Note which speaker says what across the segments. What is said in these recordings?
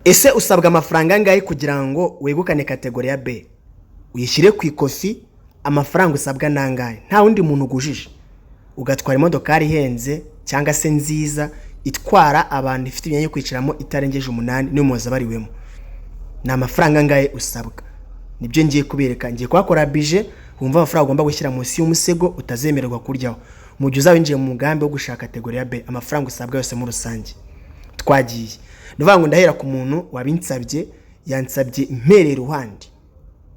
Speaker 1: Ese usabwa amafaranga angahe kugira ngo wegukane catégorie ya B, uyishyire ku ikofi? Amafaranga usabwa ni angahe? Nta wundi muntu ugujije, ugatwara imodokari ihenze cyangwa se nziza itwara abantu, ifite imyanya yo kwicaramo itarengeje umunani n'umuyobozi abariwemo. Ni amafaranga angahe usabwa? Nibyo ngiye kubereka. Ngiye kuhakora budget, wumva amafaranga ugomba gushyira munsi y'umusego utazemererwa kuryaho mu gihe uzaba winjiye mu mugambi wo gushaka catégorie ya B, amafaranga usabwa yose muri rusange. Twagiye. Ni ukuvuga ngo ndahera ku muntu wabinsabye, yansabye mpereye iruhande,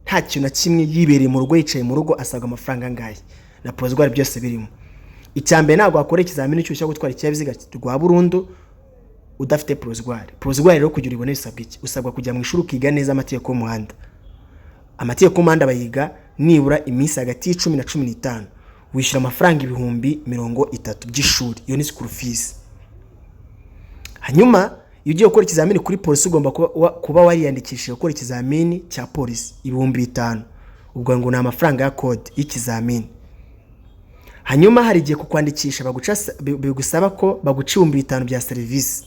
Speaker 1: nta kintu na kimwe, yibereye mu rugo, yicaye mu rugo, asabwa amafaranga angahe na provisoire byose birimo. Icya mbere, ntabwo wakora ikizamini cy'uruhushya rwo gutwara ikinyabiziga rwa burundu udafite provisoire. Provisoire rero kugira ubone bisabwa iki? Usabwa kujya mu ishuri ukiga neza amategeko y'umuhanda. Amategeko y'umuhanda bayiga nibura iminsi hagati ya 10 na 15. Wishyura amafaranga 30,000 by'ishuri, iyo ni school fees. Hanyuma iyo ugiye gukora ikizamini kuri polisi, ugomba kuba wariyandikishije gukora ikizamini cya polisi, 5000. Ubwo ngo ni amafaranga ya code y'ikizamini. Hanyuma hari igihe kukwandikisha bigusaba ko baguca 5000 bya serivisi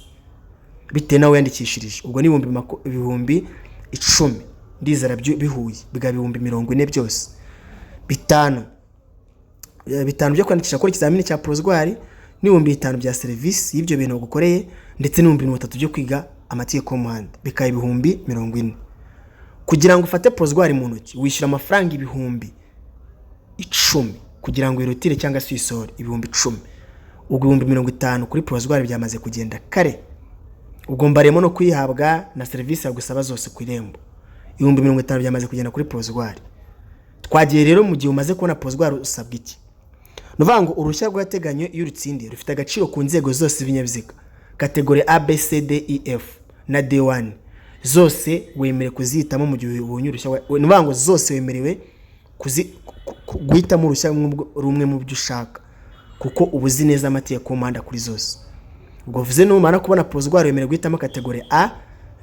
Speaker 1: bitewe n'aho wiyandikishirije. Ubwo ni 10,000, ndizera bihuye bikaba 40,000 byose. Bitanu bitanu byo kwandikisha gukora ikizamini cya provisoire n'5000 bya serivisi y'ibyo bintu bagukoreye, ndetse n'30,000 byo kwiga amategeko y'umuhanda, bikaba 40,000. Kugira ngo ufate provisoire mu ntoki, wishyura amafaranga 10,000 kugira ngo wirutire cyangwa se uyisohore, 10,000. Ubwo 50,000 kuri provisoire byamaze kugenda kare. Ubwo mbaremo no kuyihabwa na serivisi yagusaba zose ku Irembo. 50,000 byamaze kugenda kuri provisoire. Twagiye rero. Mu gihe umaze kubona provisoire, usabwa iki? Ni ukuvuga ngo uruhushya rw'agateganyo iyo urutsindiye rufite agaciro ku nzego zose z'ibinyabiziga, catégorie A, B, C, D, E, F na D1, zose wemerewe kuzihitamo mu gihe ubonye uruhushya. Ni ukuvuga ngo zose wemerewe guhitamo uruhushya rumwe mu byo ushaka, kuko uba uzi neza amategeko y'umuhanda kuri zose. Ubwo bivuze numara kubona provisoire, wemerewe guhitamo catégorie A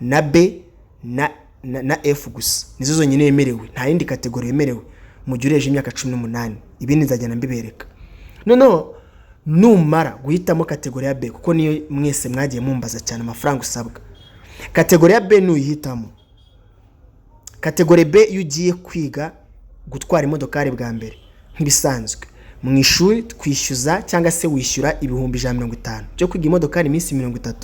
Speaker 1: na B na F gusa, nizo zonyine wemerewe. Nta yindi catégorie wemerewe mu gihe urengeje imyaka 18. Ibindi nzagenda mbibereka. Noneho numara guhitamo catégorie ya B, kuko niyo mwese mwagiye mumbaza cyane amafaranga usabwa, catégorie ya B nuyihitamo, catégorie B, iyo ugiye kwiga gutwara imodokari bwa mbere, nk'ibisanzwe mu ishuri twishyuza cyangwa se wishyura 150,000 byo kwiga imodokari iminsi 30.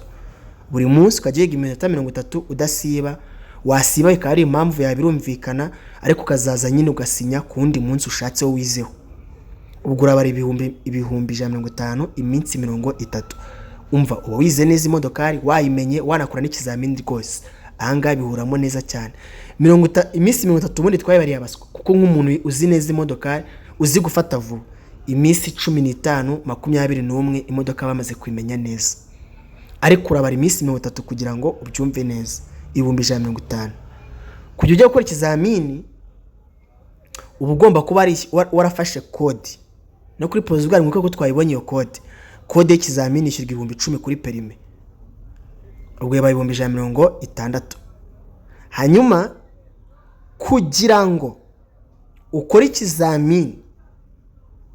Speaker 1: Buri munsi ukajya wiga iminota 30 udasiba. Wasiba bikaba ari impamvu yawe, birumvikana, ariko ukazaza nyine ugasinya ku wundi munsi ushatse wo wizeho. Ubwo urabara 150,000 iminsi 30. Umva, uba wize neza imodokari, wayimenye, wanakora n'ikizamini rwose. Ahangaha bihuramo neza cyane. Iminsi 30 ubundi twayibariye abaswa, kuko nk'umuntu uzi neza imodokari, uzi gufata vuba, iminsi 15, 21 imodoka bamaze kuyimenya neza. Ariko urabara iminsi 30 kugira ngo ubyumve neza. 150,000 kujya ujya gukora ikizamini, uba ugomba kuba warafashe code no kuri provisoire, nk'uko twayibonye iyo code. Code y'ikizamini ishyurwa 10,000 kuri permis, ubwo yabaye 160,000. Hanyuma kugira ngo ukore ikizamini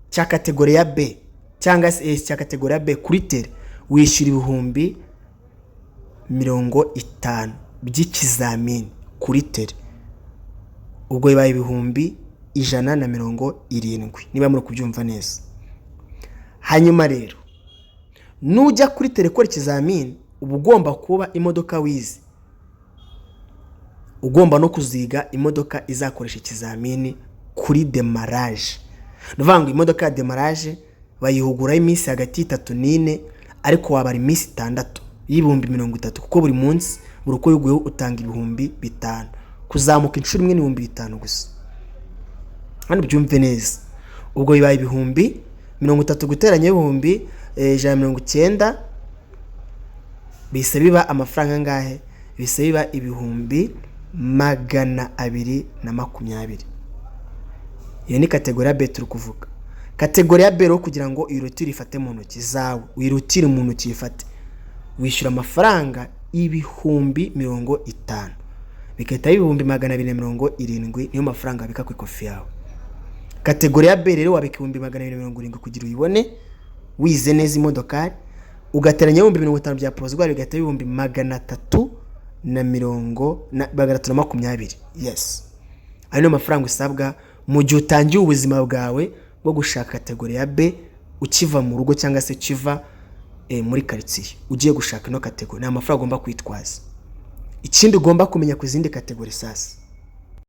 Speaker 1: cya catégorie ya B cyangwa se cya catégorie ya B kuri terrain, wishyura 50,000 by'ikizamini kuri terrain. Ubwo bibaye 170,000, niba muri kubyumva neza. Hanyuma rero nujya kuri terrain gukora ikizamini, uba ugomba kuba imodoka wize, ugomba no kuziga imodoka izakoresha ikizamini kuri démarrage. Ni ukuvuga ngo imodoka ya démarrage bayihuguraho iminsi hagati ya 3 na 4, ariko wabara iminsi 6 y'30,000, kuko buri munsi, buri uko wiguyeho utanga 5000. Kuzamuka inshuro imwe ni 5000 gusa. Hano byumve neza. Ubwo bibaye 30,000 guteranya 190,000, bihise biba amafaranga angahe? Bihise biba 220,000. Iyo ni catégorie ya B turi kuvuga. Catégorie ya B rero, kugira ngo iyi rutire ifate mu ntoki zawe, uyirutire mu ntoki uyifate, wishyura amafaranga 50,000, bigahita 270,000. Niyo mafaranga wabika ku ikofi yawe. Catégorie ya B rero wabika 270,000 kugira uyibone wize neza imodokari, ugateranya 50,000 bya provisoire, bigahita 300,000. na mirongo na 320. Yes, ayo niyo mafaranga usabwa mu gihe utangiye ubuzima bwawe bwo gushaka category ya B, ukiva mu rugo cyangwa se ukiva muri karitsiye ugiye gushaka ino category. Ni amafaranga ugomba kwitwaza. Ikindi ugomba kumenya ku zindi category sasa